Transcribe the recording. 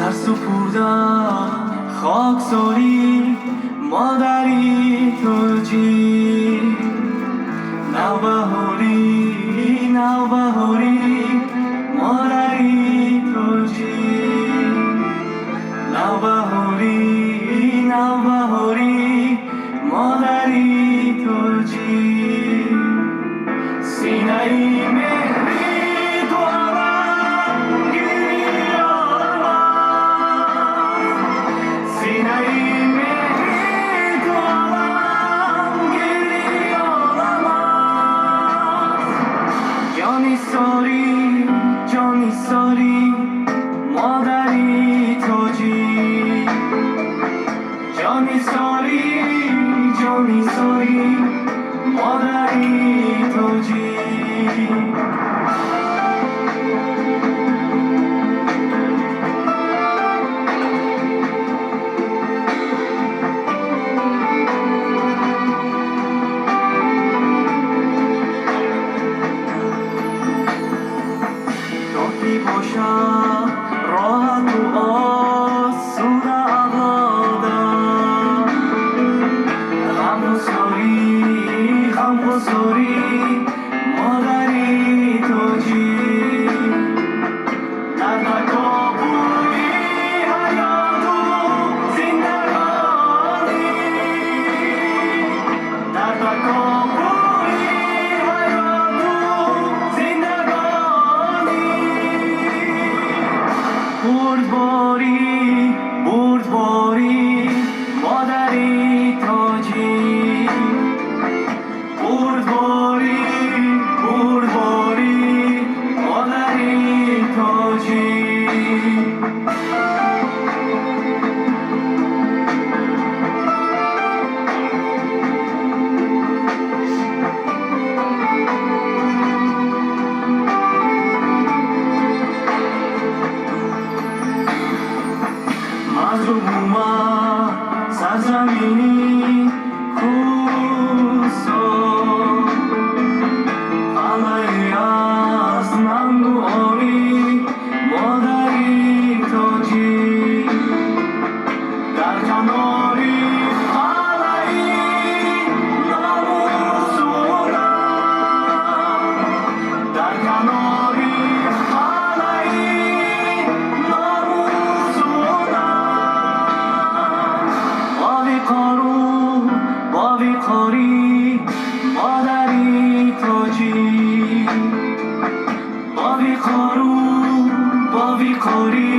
Сарсупурда хоксорӣ модари тоҷик, навбаҳорӣ, навбаҳорӣ модари тоҷик, навбаҳорӣ, навбаҳорӣ модари тоҷик, синаи меҳри ту аламгири олам аст, синаи меҳри ту аламгири олам аст. Ҷонисорӣ, ҷонисорӣ модари тоҷик, ҷонисорӣ, ҷонисорӣ модари тоҷик. То ки бошад роҳату осуда авлодам, ғамгусорӣ, ғамгусорӣ модари тоҷик, дар такопӯи ҳаёту зиндагонӣ, дар такопӯи ҳаёту зиндагонӣ. Бурдборӣ, бурдборӣ модари тоҷик, бурдборӣ, бурдборӣ модари тоҷик. Мазлумума сарзамини кӯсо, қалъаи аз нангу орӣ модари тоҷик, дар канори қалъаи номусу нанг, дар канори қалъаи номусу нанг, бовиқору бовиқорӣ модари тоҷик, бовиқору бовиқорӣ.